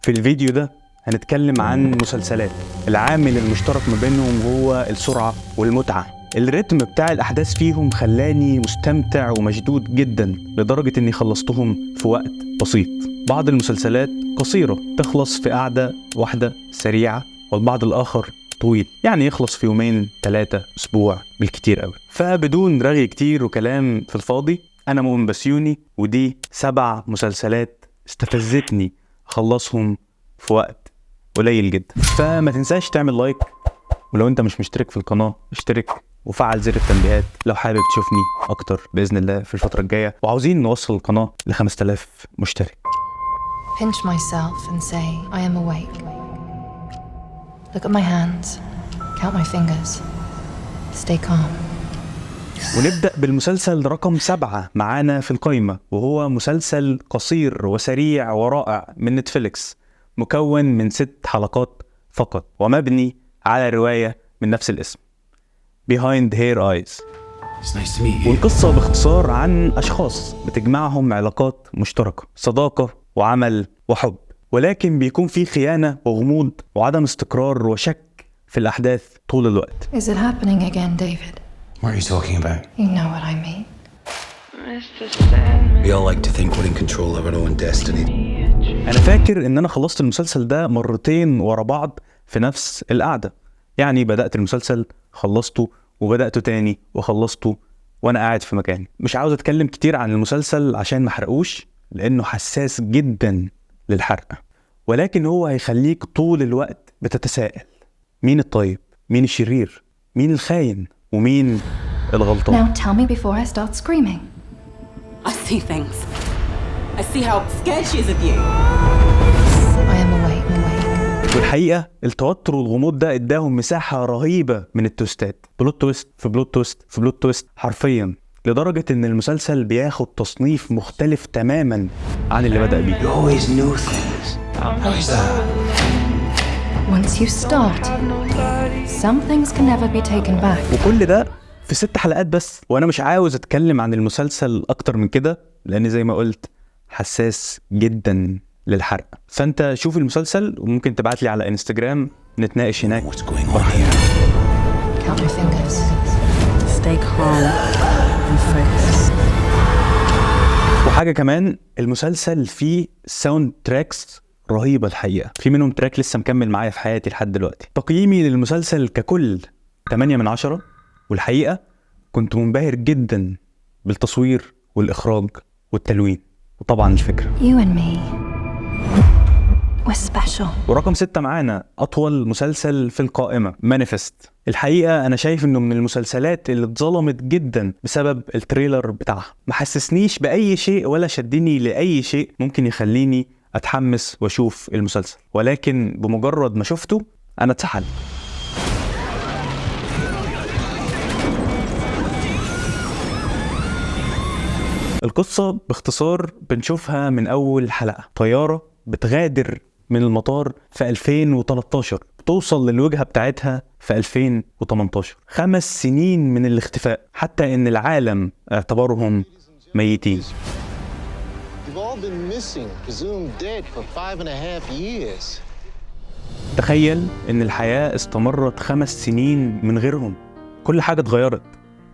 في الفيديو ده هنتكلم عن مسلسلات العامل المشترك ما بينهم هو السرعة والمتعة. الريتم بتاع الأحداث فيهم خلاني مستمتع ومشدود جدا لدرجة إني خلصتهم في وقت بسيط. بعض المسلسلات قصيرة تخلص في قعدة واحدة سريعة، والبعض الآخر طويل، يعني يخلص في يومين 3 أسبوع بالكتير قوي. فبدون رغي كتير وكلام في الفاضي، أنا مؤمن بسيوني، ودي 7 مسلسلات استفزتني أخلصهم في وقت قليل جدا. فما تنساش تعمل like، ولو انت مش مشترك في القناة اشترك وفعل زر التنبيهات لو حابب تشوفني اكتر باذن الله في الفترة الجاية. وعاوزين نوصل القناة ل 5000 مشترك. Pinch myself and say I am awake. Look at my hands, count my fingers. Stay calm. ونبدأ بالمسلسل رقم 7 معانا في القايمة، وهو مسلسل قصير وسريع ورائع من نتفليكس، مكون من 6 حلقات فقط، ومبني على رواية من نفس الاسم Behind Her Eyes. It's nice to meet you. والقصة باختصار عن أشخاص بتجمعهم علاقات مشتركة، صداقة وعمل وحب، ولكن بيكون في خيانة وغموض وعدم استقرار وشك في الأحداث طول الوقت. Is it happening again, David? What are you talking about? You know what I mean. We all like to think we're in control of our own destiny. أنا فاكر إن أنا خلصت المسلسل ده مرتين ورا بعض في نفس القعدة، يعني بدأت المسلسل خلصته وبدأته تاني وخلصته وأنا قاعد في مكاني. مش عاوز أتكلم كتير عن المسلسل عشان ما أحرقوش، لأنه حساس جدا للحرق، ولكن هو هيخليك طول الوقت بتتساءل مين الطيب، مين الشرير، مين الخاين، ومين الغلطان. Now tell me before I start screaming. I see things. I see how scared she is of you. I am awake, awake. والحقيقة التوتر والغموض ده اداهم مساحة رهيبة من ال twist ات، plot twist في plot twist في plot twist حرفيا، لدرجة ان المسلسل بياخد تصنيف مختلف تماما عن اللي بدأ بيه. You always knew things. How is that? Once you start, some things can never be taken back. وكل ده في 6 حلقات بس. وانا مش عاوز اتكلم عن المسلسل اكتر من كده، لان زي ما قلت حساس جدا للحرق. فانت شوف المسلسل وممكن تبعت لي على انستجرام نتناقش هناك. What's going on here? Count my fingers. Stay calm and focus. وحاجة كمان، المسلسل فيه soundtracks رهيبة الحقيقة، في منهم track لسه مكمل معايا في حياتي لحد دلوقتي. تقييمي للمسلسل ككل 8 من 10، والحقيقة كنت منبهر جدا بالتصوير والإخراج والتلوين وطبعا الفكرة. You and me, we're special. ورقم 6 معانا أطول مسلسل في القائمة، Manifest. الحقيقة أنا شايف إنه من المسلسلات اللي اتظلمت جدا بسبب ال trailer بتاعها، ما حسسنيش بأي شيء ولا شدني لأي شيء ممكن يخليني أتحمس وأشوف المسلسل، ولكن بمجرد ما شفته أنا اتسحلت. القصة باختصار بنشوفها من أول حلقة، طيارة بتغادر من المطار في 2013 بتوصل للوجهة بتاعتها في 2018، 5 سنين من الاختفاء، حتى إن العالم اعتبرهم ميتين. You've all been missing, presumed dead for 5.5 years. تخيل إن الحياة استمرت 5 سنين من غيرهم، كل حاجة اتغيرت،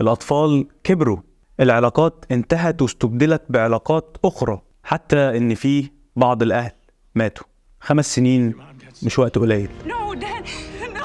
الأطفال كبروا، العلاقات انتهت واستبدلت بعلاقات أخرى، حتى إن في بعض الأهل ماتوا. 5 سنين مش وقت قليل. No, Dad. No,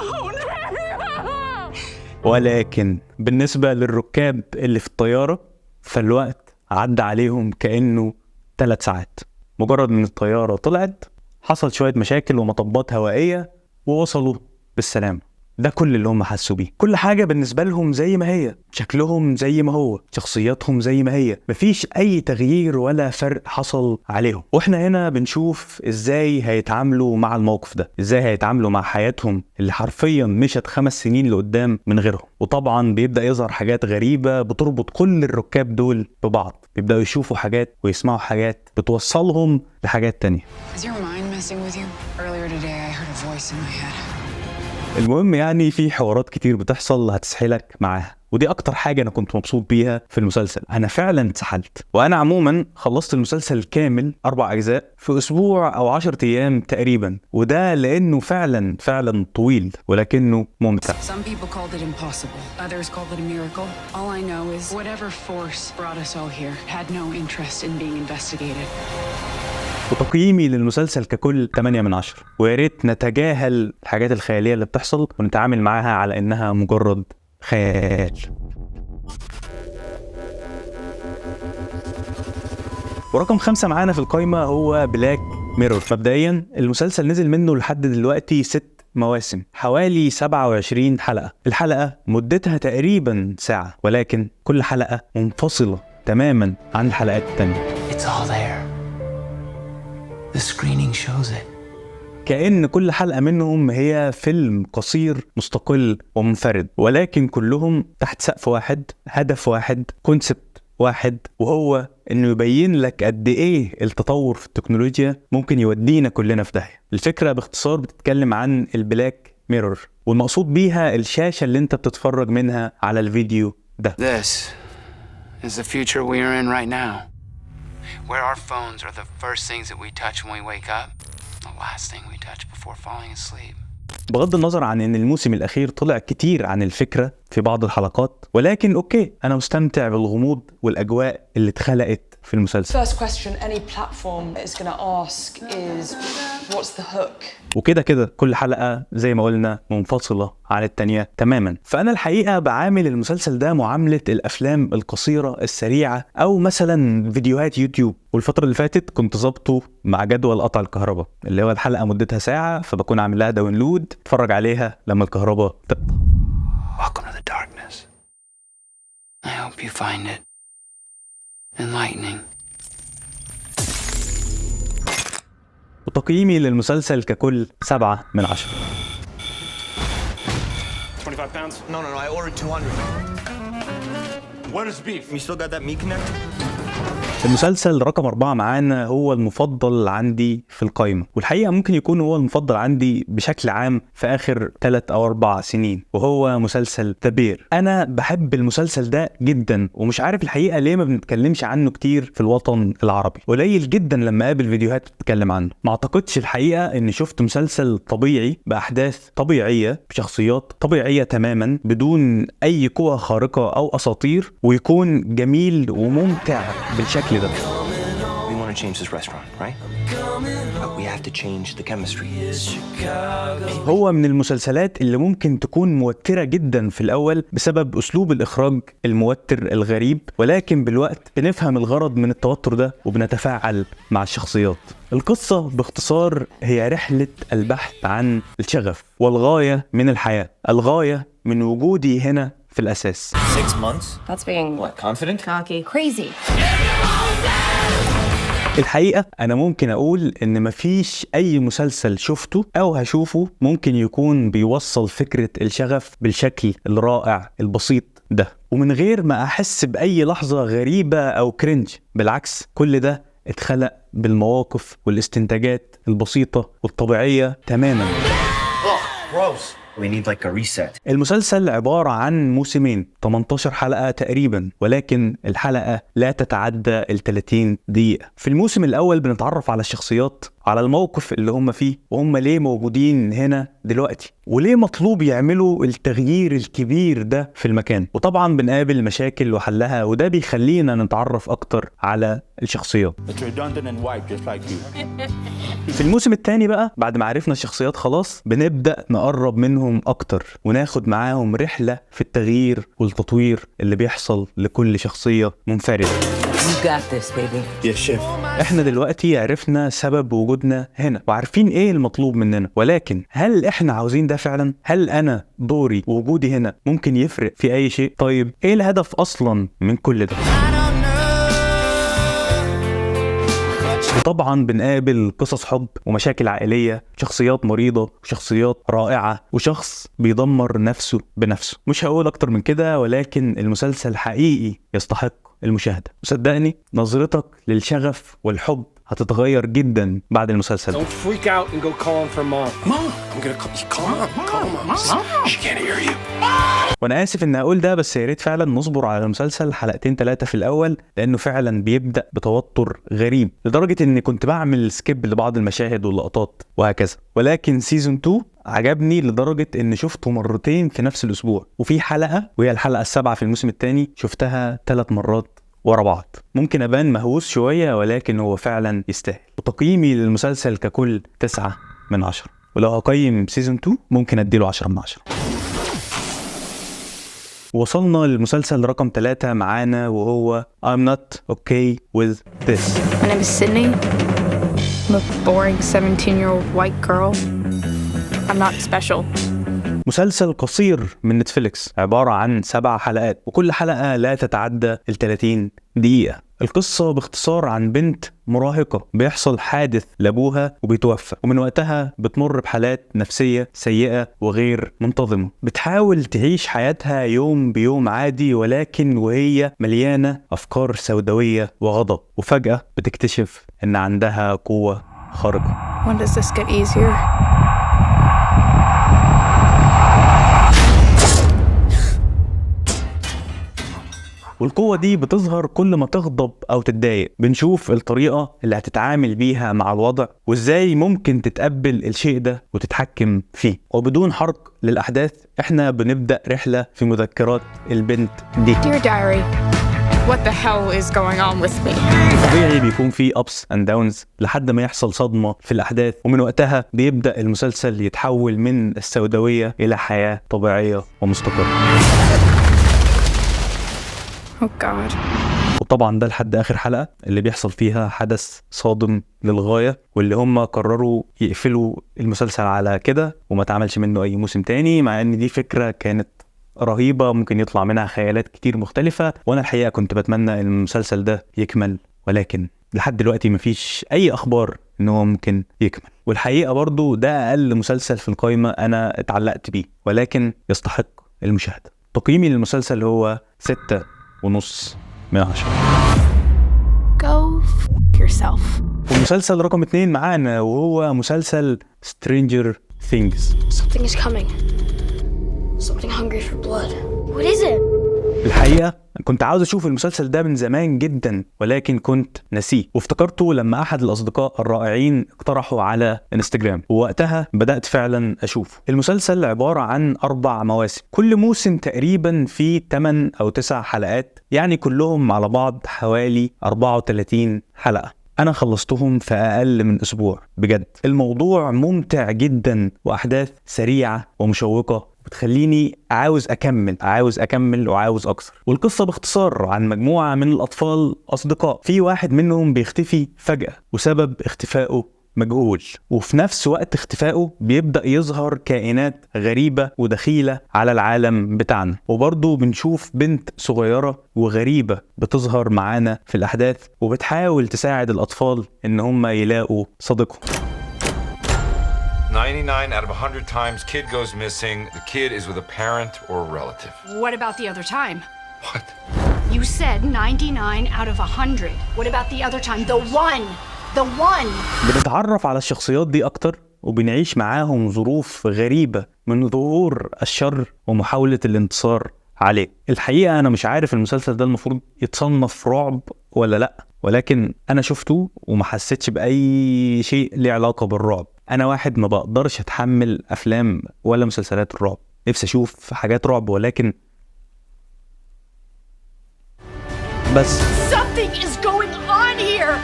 no. ولكن بالنسبة للركاب اللي في الطيارة فالوقت عدى عليهم كأنه 3 ساعات. مجرد من الطيارة طلعت حصل شوية مشاكل ومطبات هوائية ووصلوا بالسلامة. ده كل اللي هم حسوا بيه. كل حاجة بالنسبة لهم زي ما هي، شكلهم زي ما هو، شخصياتهم زي ما هي، مفيش أي تغيير ولا فرق حصل عليهم. وإحنا هنا بنشوف إزاي هيتعاملوا مع الموقف ده، إزاي هيتعاملوا مع حياتهم اللي حرفيا مشت 5 سنين لقدام من غيرهم. وطبعا بيبدأ يظهر حاجات غريبة بتربط كل الركاب دول ببعض، بيبدأوا يشوفوا حاجات ويسمعوا حاجات بتوصلهم لحاجات تانية. Is your mind messing with you? Earlier today I heard a voice in my head. المهم يعني في حوارات كتير بتحصل هتسحلك معاها، ودي اكتر حاجة انا كنت مبسوط بيها في المسلسل. انا فعلا اتسحلت، وانا عموما خلصت المسلسل كامل 4 اجزاء في اسبوع او 10 ايام تقريبا، وده لانه فعلا فعلا طويل ولكنه ممتع. Some people called it impossible. Others called it a miracle. All I know is whatever force brought us all here had no interest in being investigated. وتقييمي للمسلسل ككل 8 من 10، ويا ريت نتجاهل الحاجات الخيالية اللي بتحصل ونتعامل معاها على إنها مجرد خيال. ورقم 5 معانا في القايمة هو Black Mirror. مبدئيا المسلسل نزل منه لحد دلوقتي 6 مواسم، حوالي 27 حلقة. الحلقة مدتها تقريبا ساعة، ولكن كل حلقة منفصلة تماما عن الحلقات التانية. It's all there. The screening shows it. كأن كل حلقة منهم هي فيلم قصير مستقل ومنفرد، ولكن كلهم تحت سقف واحد، هدف واحد، concept واحد، وهو انه يبين لك قد ايه التطور في التكنولوجيا ممكن يودينا كلنا في داهية. الفكرة باختصار بتتكلم عن ال Black Mirror، والمقصود بيها الشاشة اللي انت بتتفرج منها على الفيديو ده. This is the future we are in right now. Where our phones are the first things that we touch when we wake up, the last thing we touch before falling asleep. بغض النظر عن ان الموسم الاخير طلع كتير عن الفكرة في بعض الحلقات، ولكن okay انا مستمتع بالغموض والاجواء اللي اتخلقت في المسلسل. First question any platform is going to ask is what's the hook? وكده كده كل حلقة زي ما قلنا منفصلة عن التانية تماما. فأنا الحقيقة بعامل المسلسل ده معاملة الأفلام القصيرة السريعة أو مثلا فيديوهات يوتيوب. والفترة اللي فاتت كنت ظابطة مع جدول قطع الكهرباء، اللي هو الحلقة مدتها ساعة، فبكون عامل لها download اتفرج عليها لما الكهرباء تقطع. Welcome to the darkness. I hope you find it enlightening. وتقييمي للمسلسل ككل 7 من 10. 25 pounds? No, I ordered 200. Where's beef? You still got that meat connect? المسلسل رقم 4 معانا هو المفضل عندي في القائمة، والحقيقة ممكن يكون هو المفضل عندي بشكل عام في آخر 3 أو 4 سنين، وهو مسلسل The Bear. أنا بحب المسلسل ده جدا، ومش عارف الحقيقة ليه ما بنتكلمش عنه كتير في الوطن العربي. قليل جدا لما أقابل فيديوهات بتتكلم عنه. ما أعتقدش الحقيقة إني شفت مسلسل طبيعي بأحداث طبيعية بشخصيات طبيعية تماما بدون أي قوة خارقة أو أساطير، ويكون جميل وممتع بالشكل ده. We want to change this restaurant, right? But we have to change the chemistry. هو من المسلسلات اللي ممكن تكون موترة جدا في الأول بسبب أسلوب الإخراج الموتر الغريب، ولكن بالوقت بنفهم الغرض من التوتر ده وبنتفاعل مع الشخصيات. القصة باختصار هي رحلة البحث عن الشغف والغاية من الحياة، الغاية من وجودي هنا في الأساس. 6 months? That's being What, confident? cocky. Crazy. الحقيقة أنا ممكن أقول إن مفيش أي مسلسل شفته أو هشوفه ممكن يكون بيوصل فكرة الشغف بالشكل الرائع البسيط ده، ومن غير ما أحس بأي لحظة غريبة أو cringe. بالعكس، كل ده اتخلق بالمواقف والاستنتاجات البسيطة والطبيعية تماما. We need like a reset. المسلسل عبارة عن موسمين، 18 حلقة تقريبا، ولكن الحلقة لا تتعدى ال 30 دقيقة. في الموسم الأول بنتعرف على الشخصيات، على الموقف اللي هم فيه، وهم ليه موجودين هنا دلوقتي، وليه مطلوب يعملوا التغيير الكبير ده في المكان. وطبعا بنقابل مشاكل وحلها، وده بيخلينا نتعرف أكتر على الشخصيات. It's redundant and white, just like you. في الموسم الثاني بقى، بعد ما عرفنا الشخصيات خلاص، بنبدأ نقرب منهم أكتر وناخد معاهم رحلة في التغيير والتطوير اللي بيحصل لكل شخصية منفردة. You got this, baby. Yes, chef. احنا دلوقتي عرفنا سبب وجودنا هنا وعارفين ايه المطلوب مننا، ولكن هل احنا عاوزين ده فعلا؟ هل انا دوري ووجودي هنا ممكن يفرق في اي شيء؟ طيب ايه الهدف اصلا من كل ده؟ وطبعا بنقابل قصص حب ومشاكل عائلية، شخصيات مريضة وشخصيات رائعة، وشخص بيدمر نفسه بنفسه. مش هقول أكتر من كده، ولكن المسلسل حقيقي يستحق المشاهدة. وصدقني نظرتك للشغف والحب هتتغير جدا بعد المسلسل ده. Don't freak out and go calling for mom. Mom, I'm gonna call mom. Call mom. She can't hear you. وانا اسف ان اقول ده، بس يا ريت فعلا نصبر على المسلسل حلقتين ثلاثة في الاول، لانه فعلا بيبدا بتوتر غريب لدرجة اني كنت بعمل skip لبعض المشاهد واللقطات وهكذا. ولكن season 2 عجبني لدرجة ان شفته مرتين في نفس الاسبوع، وفي حلقة وهي الحلقة السابعة في الموسم الثاني شفتها 3 مرات ورا بعض. ممكن ابان مهووس شوية، ولكن هو فعلا يستاهل. وتقييمي للمسلسل ككل 9 من 10، ولو هقيم season 2 ممكن اديله 10 من 10. وصلنا للمسلسل رقم 3 معانا، وهو I'm not okay with this. My name is Sydney. I'm a boring 17-year-old white girl. I'm not special. مسلسل قصير من نتفليكس، عبارة عن 7 حلقات، وكل حلقة لا تتعدى ال 30 دقيقة. القصة باختصار عن بنت مراهقة بيحصل حادث لأبوها وبيتوفى، ومن وقتها بتمر بحالات نفسية سيئة وغير منتظمة. بتحاول تعيش حياتها يوم بيوم عادي، ولكن وهي مليانة أفكار سوداوية وغضب، وفجأة بتكتشف إن عندها قوة خارقة. When does this get easier? والقوة دي بتظهر كل ما تغضب أو تتضايق. بنشوف الطريقة اللي هتتعامل بيها مع الوضع، وإزاي ممكن تتقبل الشيء ده وتتحكم فيه. وبدون حرق للأحداث، إحنا بنبدأ رحلة في مذكرات البنت دي. Dear diary, what the hell is going on with me? طبيعي بيكون في ups and downs لحد ما يحصل صدمة في الأحداث، ومن وقتها بيبدأ المسلسل يتحول من السوداوية إلى حياة طبيعية ومستقرة. Oh God. وطبعا ده لحد اخر حلقة اللي بيحصل فيها حدث صادم للغاية، واللي هم قرروا يقفلوا المسلسل على كده وما تعملش منه اي موسم تاني، مع ان دي فكرة كانت رهيبة ممكن يطلع منها خيالات كتير مختلفة، وانا الحقيقة كنت بتمنى المسلسل ده يكمل، ولكن لحد دلوقتي مفيش اي اخبار ان هو ممكن يكمل. والحقيقة برضو ده اقل مسلسل في القايمة انا اتعلقت بيه، ولكن يستحق المشاهدة. تقييمي للمسلسل هو 6.5 من 10. Go f yourself. والمسلسل رقم 2 معانا وهو مسلسل Stranger Things. Something is coming. Something hungry for blood. What is it? الحقيقة كنت عاوز أشوف المسلسل ده من زمان جدا، ولكن كنت نسيه، وافتكرته لما أحد الأصدقاء الرائعين اقترحه على انستجرام، ووقتها بدأت فعلا أشوفه. المسلسل عبارة عن 4 مواسم، كل موسم تقريبا فيه 8 أو 9 حلقات، يعني كلهم على بعض حوالي 34 حلقة. أنا خلصتهم في أقل من أسبوع بجد. الموضوع ممتع جدا، وأحداث سريعة ومشوقة بتخليني عاوز أكمل عاوز أكمل وعاوز أكثر. والقصة باختصار عن مجموعة من الأطفال أصدقاء، في واحد منهم بيختفي فجأة وسبب اختفائه مجهول، وفي نفس وقت اختفائه بيبدأ يظهر كائنات غريبة ودخيلة على العالم بتاعنا، وبرضه بنشوف بنت صغيرة وغريبة بتظهر معانا في الأحداث وبتحاول تساعد الأطفال إن هم يلاقوا صديقهم. 99 out of 100 times kid goes missing, the kid is with a parent or a relative. What about the other time? What? You said 99 out of 100. What about the other time? The one! The one! بنتعرف على الشخصيات دي أكتر وبنعيش معاهم ظروف غريبة من ظهور الشر ومحاولة الانتصار عليه. الحقيقة أنا مش عارف المسلسل ده المفروض يتصنف رعب ولا لأ، ولكن أنا شفته وما حسيتش بأي شيء ليه علاقة بالرعب. أنا واحد ما بقدرش أتحمل أفلام ولا مسلسلات الرعب، نفسي أشوف حاجات رعب ولكن بس. Something is going on here.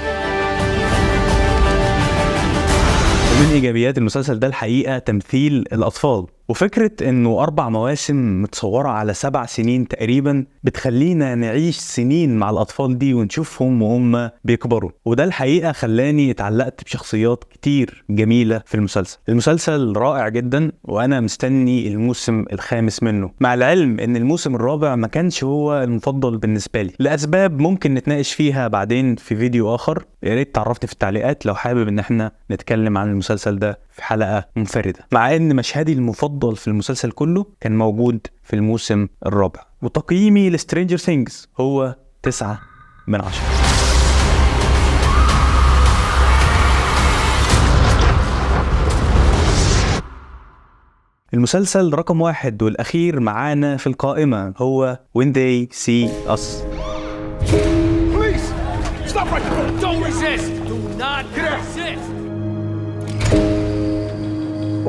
ومن إيجابيات المسلسل ده الحقيقة تمثيل الأطفال، وفكرة إنه 4 مواسم متصورة على 7 سنين تقريبا بتخلينا نعيش سنين مع الأطفال دي ونشوفهم وهم بيكبروا، وده الحقيقة خلاني اتعلقت بشخصيات كتير جميلة في المسلسل. المسلسل رائع جدا وأنا مستني الموسم الخامس منه، مع العلم إن الموسم الرابع ما كانش هو المفضل بالنسبة لي لأسباب ممكن نتناقش فيها بعدين في فيديو آخر. يا ريت تعرفني في التعليقات لو حابب إن احنا نتكلم عن المسلسل ده في حلقة منفردة، مع إن مشهدي المفضل في المسلسل كله كان موجود في الموسم الرابع. وتقييمي ل Stranger Things هو 9 من 10. المسلسل رقم 1 والأخير معانا في القائمة هو When They See Us. Please, stop right there. Don't resist. Do not resist.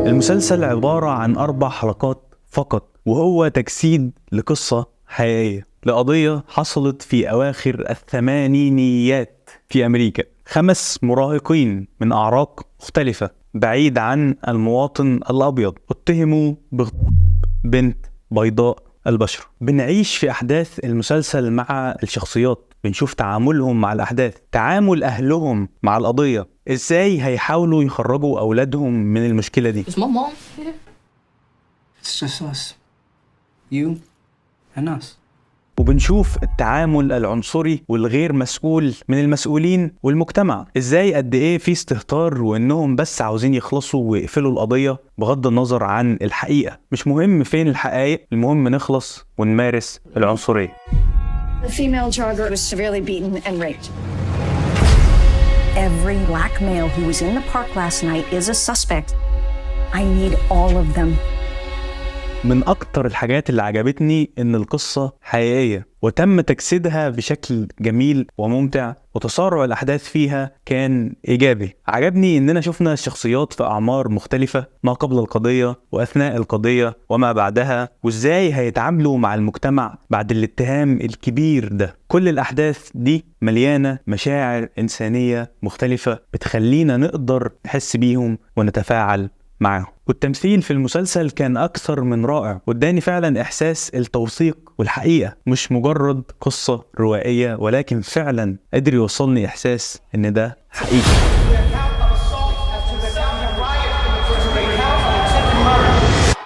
المسلسل عبارة عن 4 حلقات فقط، وهو تجسيد لقصة حقيقية لقضية حصلت في أواخر الثمانينيات في أمريكا. 5 مراهقين من أعراق مختلفة بعيد عن المواطن الأبيض اتهموا باغتصاب بنت بيضاء البشرة. بنعيش في أحداث المسلسل مع الشخصيات، بنشوف تعاملهم مع الأحداث، تعامل أهلهم مع القضية، إزاي هيحاولوا يخرجوا أولادهم من المشكلة دي. Is my mom here? It's just us. You and us. وبنشوف التعامل العنصري والغير مسؤول من المسؤولين والمجتمع، ازاي قد ايه في استهتار وانهم بس عاوزين يخلصوا ويقفلوا القضية بغض النظر عن الحقيقة. مش مهم فين الحقائق، المهم نخلص ونمارس العنصرية. The female jogger was severely beaten and raped. Every black male who was in the park last night is a suspect. I need all of them. من أكتر الحاجات اللي عجبتني إن القصة حقيقية وتم تجسيدها بشكل جميل وممتع، وتسارع الأحداث فيها كان إيجابي. عجبني إننا شفنا الشخصيات في أعمار مختلفة، ما قبل القضية وأثناء القضية وما بعدها، وإزاي هيتعاملوا مع المجتمع بعد الاتهام الكبير ده. كل الأحداث دي مليانة مشاعر إنسانية مختلفة بتخلينا نقدر نحس بيهم ونتفاعل معاهم. والتمثيل في المسلسل كان أكثر من رائع، واداني فعلا إحساس التوثيق والحقيقة، مش مجرد قصة روائية، ولكن فعلا قدر يوصلني إحساس إن ده حقيقي.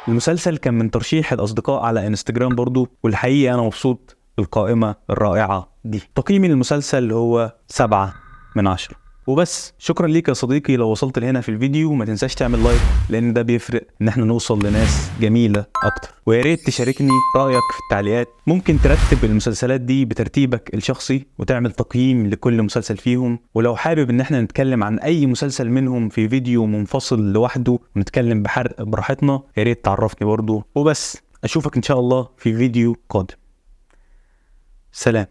المسلسل كان من ترشيح الأصدقاء على انستجرام برضو، والحقيقة أنا مبسوط بالقائمة الرائعة دي. تقييمي للمسلسل هو 7 من 10. وبس، شكرا ليك يا صديقي لو وصلت لهنا في الفيديو. ما تنساش تعمل like لان ده بيفرق ان احنا نوصل لناس جميلة اكتر. ويا ريت تشاركني رايك في التعليقات. ممكن ترتب المسلسلات دي بترتيبك الشخصي وتعمل تقييم لكل مسلسل فيهم. ولو حابب ان احنا نتكلم عن اي مسلسل منهم في فيديو منفصل لوحده ونتكلم بحرق براحتنا، يا ريت تعرفني برضو. وبس، اشوفك ان شاء الله في فيديو قادم. سلام.